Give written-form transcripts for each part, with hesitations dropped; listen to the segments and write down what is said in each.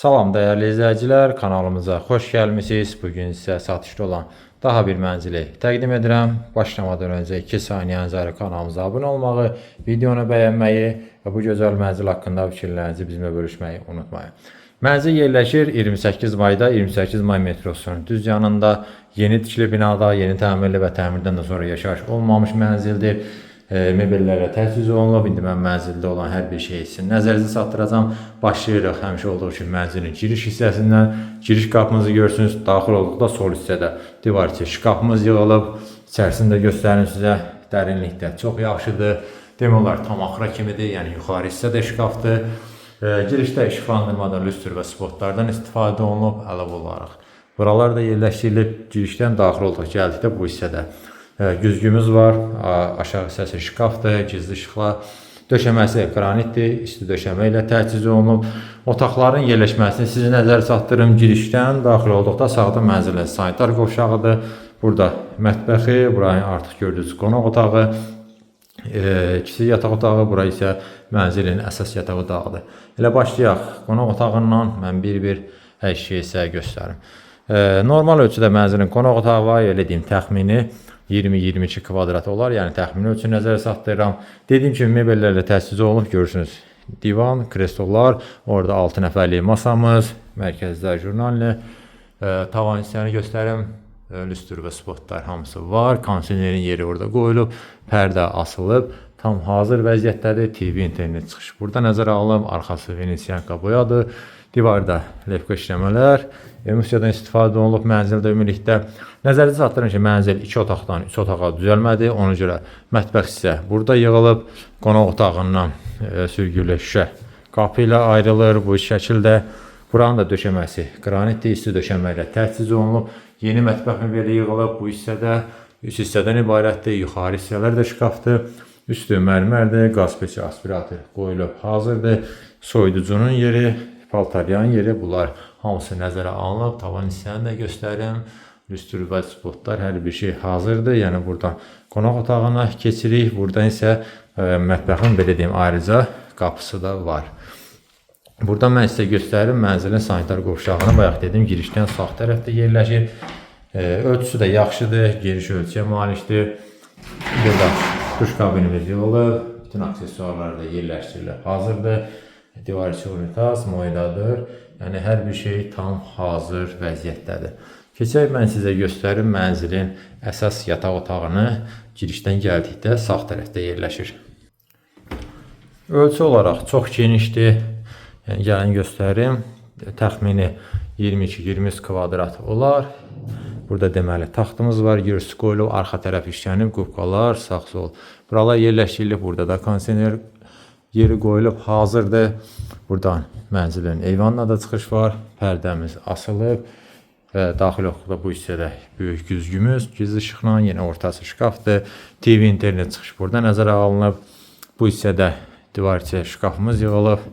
Salam dəyərli izləyicilər, kanalımıza xoş gəlmisiniz. Bu gün sizə satışda olan daha bir mənzili təqdim edirəm. Başlamadan öncə 2 saniyənizi ayırıb kanalımıza abunə olmağı, videonu bəyənməyi və bu gözəl mənzil haqqında fikirlərinizi bizimlə bölüşməyi unutmayın. Mənzil yerləşir 28 mayda, 28 may metrosunun düz yanında, yeni tikili binada, yeni təmirli və təmirdən də sonra yaşayış olmamış mənzildir. Mebellərlə təchiz olunub. İndi mən mənzildə olan hər bir şeyi sizin nəzərinizə çatdıracağam. Başlayırıq həmişə olduğu kimi mənzilin giriş hissəsindən. Giriş qapımızı görürsünüz. Daxil olduqda sol hissədə divar içi şkafımız yığılıb. İçərisini də göstərim sizə. Dərinlikdə çox yaxşıdır. Demək olar tam axıra kimidir. Yəni yuxarı hissə də şkafdır. Girişdə işıqlandırmada lüstr və spotlardan istifadə olunub əlavə olaraq. Buralar da yerləşdirilib. Girişdən daxil olduq, gəldikdə bu hissədə güzgümüz var. Aşağı hissəsi şkafdır, gizli işıqlar. Döşəməsi qranitdir, isti döşəmə ilə təchiz olunub. Otaqların yerləşməsini sizin nəzərə çatdırım. Girişdən daxil olduqda sağda mənzilin sanitar qovşağıdır. Burada mətbəxi, burayı artıq gördüyünüz qonaq otağı, kiçik yataq otağı, bura isə mənzilin əsas yataq otağıdır. Elə başlayaq qonaq otağından, mən bir-bir hər şeyi sizə göstərim. Normal ölçüdə mənzilin qonaq otağı var, elə deyim, təxmini 20-22 kvadrat olar. Yəni təxmini ölçü nəzərə çatdırıram. Dediyim kimi mebellərlə təchiz olunub, görürsünüz. Divan, krestolar, orada 6 nəfərlik masamız, mərkəzdə jurnallı, tavan hissəni göstərim. Lüstr və spotlar hamısı var. Kondisionerin yeri orada qoyulub, pərdə asılıb. Tam hazır vəziyyətdədir. TV, internet çıxışı burada nəzərə alınıb. Arxası venesiyanka boyadır. Divarda levka işləmələr, emulsiyadan istifadə olunub mənzildə ümumilikdə. Nəzərinizə çatdırım ki, mənzil 2 otaqdan 3 otağa düzəlmədi. Ona görə mətbəx hissə burada yığılıb. Qonaq otağından sürgülü şüşə qapı ilə ayrılır bu şəkildə. Buranın da döşəməsi qranitdir, isti döşəmə ilə təchiz olunub. Yeni mətbəx mebeli yığılıb bu hissədə. 3 hissədən ibarətdir. Yuxarı hissələr də şkafdır. Üstü mərmərdir, qaz peçi, aspirator qoyulub hazırdır. Soyuducunun yeri, paltaryan yeri, bunlar hamısı nəzərə alınıb. Tavan hissəni də göstərim. Lüstr və spotlar, hər bir şey hazırdır. Yəni buradan qonaq otağına keçirik. Buradan isə mətbəxin belə deyim, ayrıca qapısı da var. Buradan mən sizə göstərim mənzilin sanitar qovşağını. Bayaq dedim, girişdən sağ tərəfdə yerləşir. Ölçüsü də yaxşıdır, geniş ölçüyə malikdir. Burada duş kabinimiz yığılıb, bütün aksesuarlar da yerləşdirilib, hazırdır. Divar içi unitaz, moydadır. Yəni hər bir şey tam hazır vəziyyətdədir. Keçək mən sizə göstərim mənzilin əsas yataq otağını. Girişdən gəldikdə sağ tərəfdə yerləşir. Ölçü olaraq çox genişdir. Yəni gəlin göstərim. Təxmini 22-23 kvadrat olar. Burada deməli taxtımız var, görürsüz qoyulub, arxa tərəf işlənib, qubqalar, sağ-sol. Buralar yerləşdirilib, burada da kondisioner yeri qoyulub, hazırdır. Buradan mənzilin eyvanına da çıxış var. Pərdəmiz asılıb və daxil olduqda bu hissədə böyük güzgümüz, gizli işıqla, yenə ortası şkafdır. TV, internet çıxış burada nəzərə alınıb. Bu hissədə divar içi şkafımız yığılıb.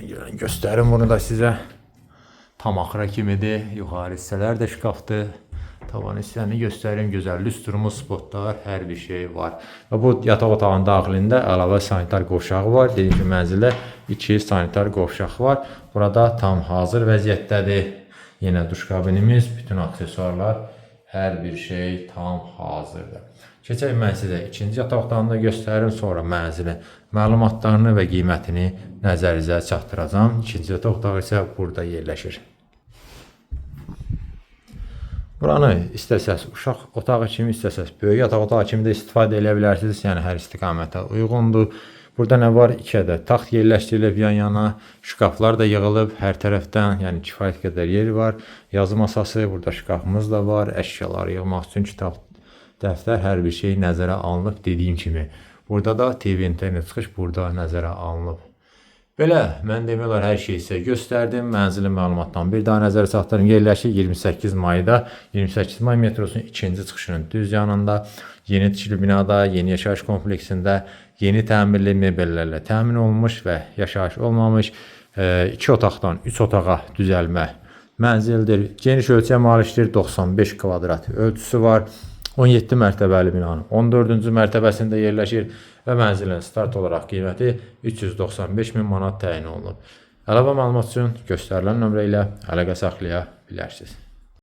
Yəni, göstərim bunu da sizə. Tam axıra kimidir. Yuxarı hissələr də şkafdır. Tavan hissəni göstərim. Gözəl lüstrumuz, spotlar, hər bir şey var. Və bu yataq otağının daxilində əlavə sanitar qovşağı var. Dediyim kimi mənzildə 2 sanitar qovşaq var. Burada tam hazır vəziyyətdədir. Yenə duş kabinimiz, bütün aksesuarlar, hər bir şey tam hazırdır. Keçək mən sizə ikinci yataq otağını da göstərim, sonra mənzilin məlumatlarını və qiymətini nəzərinizə çatdıracağam. İkinci yataq otağı isə burada yerləşir. Buranı istəsəz uşaq otağı kimi, istəsəz böyük yataq otağı kimi də istifadə edə bilərsiniz. Yəni hər istiqamətə uyğundur. Burada nə var? 2 ədəd taxt yerləşdirilib yan-yana, şkaflar da yığılıb hər tərəfdən, yəni kifayət qədər yeri var. Yazı masası, burada şkafımız da var. Əşyaları yığmaq üçün kitab, dəftər, hər bir şey nəzərə alınıb dediyim kimi. Burada da TV, internet çıxış burada nəzərə alınıb. Belə, mən demək olar hər şeyi sizə göstərdim. Mənzilin məlumatlarını bir daha nəzərə çatdırım. Yerləşir 28 mayda, 28 may metrosunun ikinci çıxışının düz yanında, yeni tikili binada, yeni yaşayış kompleksində, yeni təmirli mebellərlə təmin olunmuş və yaşayış olmamış 2 otaqdan 3 otağa düzəlmə mənzildir. Geniş ölçüyə malikdir, 95 kvadrat ölçüsü var. 17 mərtəbəli binanın 14-cü mərtəbəsində yerləşir və mənzilin start olaraq qiyməti 395 min manat təyin olunub. Əlavə məlumat üçün göstərilən nömrə ilə əlaqə saxlaya bilərsiniz.